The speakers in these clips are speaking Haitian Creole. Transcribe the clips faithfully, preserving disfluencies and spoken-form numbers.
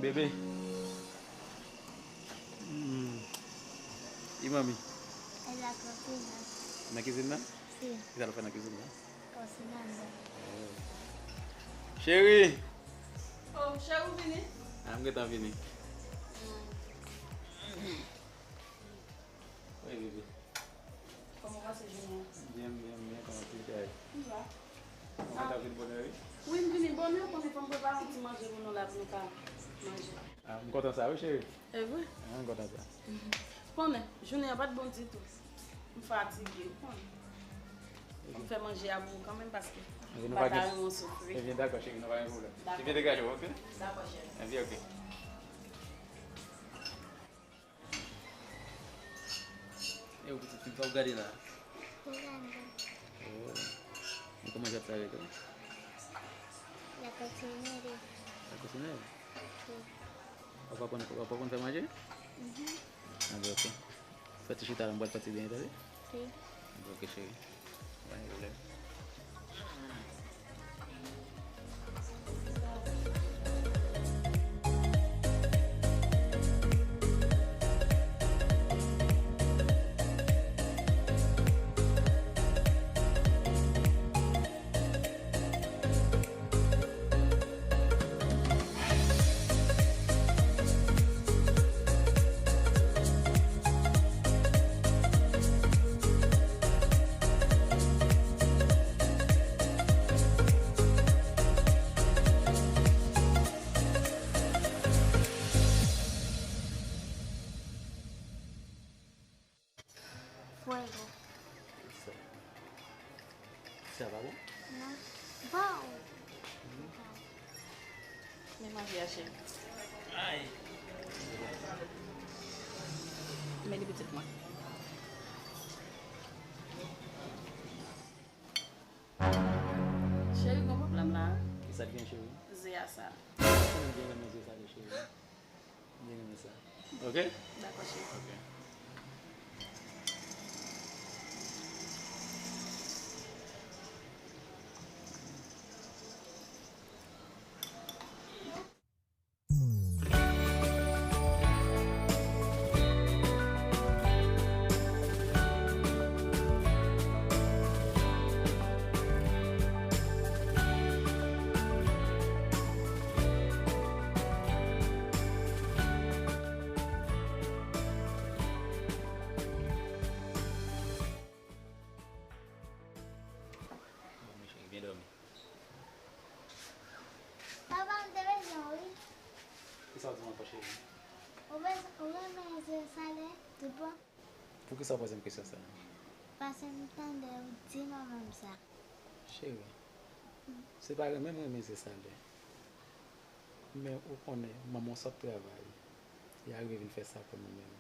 Bebe. Hmm. E manmi? E la kantine. Nan kizin nan? Si. Kisa l ap fè nan kizin nan? Kòsinado. Oh. Cheri! Oh, cheri, ou vini? Ah, m gentan vini. Wi, bebe. Kòman w pase jounen an? Byen, byen, byen. Kòman ti chay? M va. Ou kontan vin bonè, wi? Wi, m vini bonè, ou konnen fò m prepare yon ti manje pou nou la, pou nou ka manje. Ah, m kontan sa, wi, cheri. E vre? Ah, m kontan sa. Konnen, jounen an pa t bon ditou. M fatige, ou konnen. Fò m fè manje a pou ou kanmenm, paske m pa ta renmen w soufri. Ebyen, dakò, cheri, nou pa gen pwoblèm. Dakò. Ebyen, degaje w, oke? Dakò, cheri. Ebyen, oke. E ou pitit fi, sa w gade la? Mwen gade. Oh. Men kòman j ap travay la? La kontinye. La kontinye? Wi. W ap aprann, w ap aprann fè manje? Mhm. Anben, oke. Fè ti chita la, m pral fè ti benyen, tande? Oke. Anben, oke, cheri. Pa gen pwoblèm. Fuego. Sa. Sa pa bon? Non. Bon. Men manje a, cheri. Ay. Men li pitit mwen. Cheri, gon pwoblèm la. Kisa k gen, cheri? Ze a sa. Mwen byen renmen ze sa, cheri. Byen renmen sa. Oke? Dakò, cheri. Oke. Bon, men cheri, byen dòmi. Papa, m te bezwen w, wi. Kisa w di m ankò, cheri? Ou bez-, ou renmen ze salè, tout bon? Poukisa w poze m kesyon sa a? Paske m tande w di manman m sa. Cheri, se pa renmen m renmen ze salè. Men ou konnen, manman w sot travay. Li arive vin fè sa pou nou menm.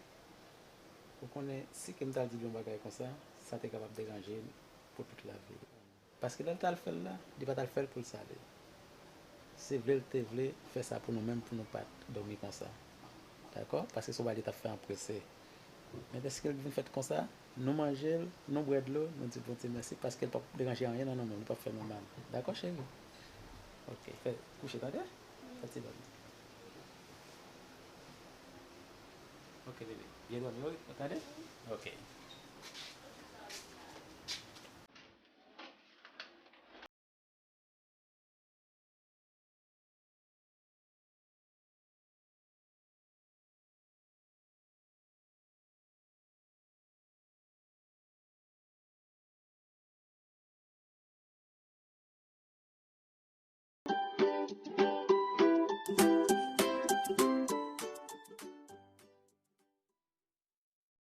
Ou konnen, si ke m t al di l yon bagay konsa, sa te kapab deranje l pou tout lavi l. Paske lè l t al fè l la, li pa t al fè l pou l sale. Se vle l te vle fè sa pou nou menm, pou nou pa t dòmi konsa. Dakò? Paske se yon bagay li t ap fè anprese. Men dèske l vin fèt konsa, nou manje l, nou bwè dlo, nou di Bondye mèsi, paske l p ap deranje anyen nan nou menm, li p ap fè nou mal. Dakò, cheri? Oke, fè kouche, tande? Fè ti dòmi. Oke, bebe. Byen dòmi, wi. Ou tande? Oke.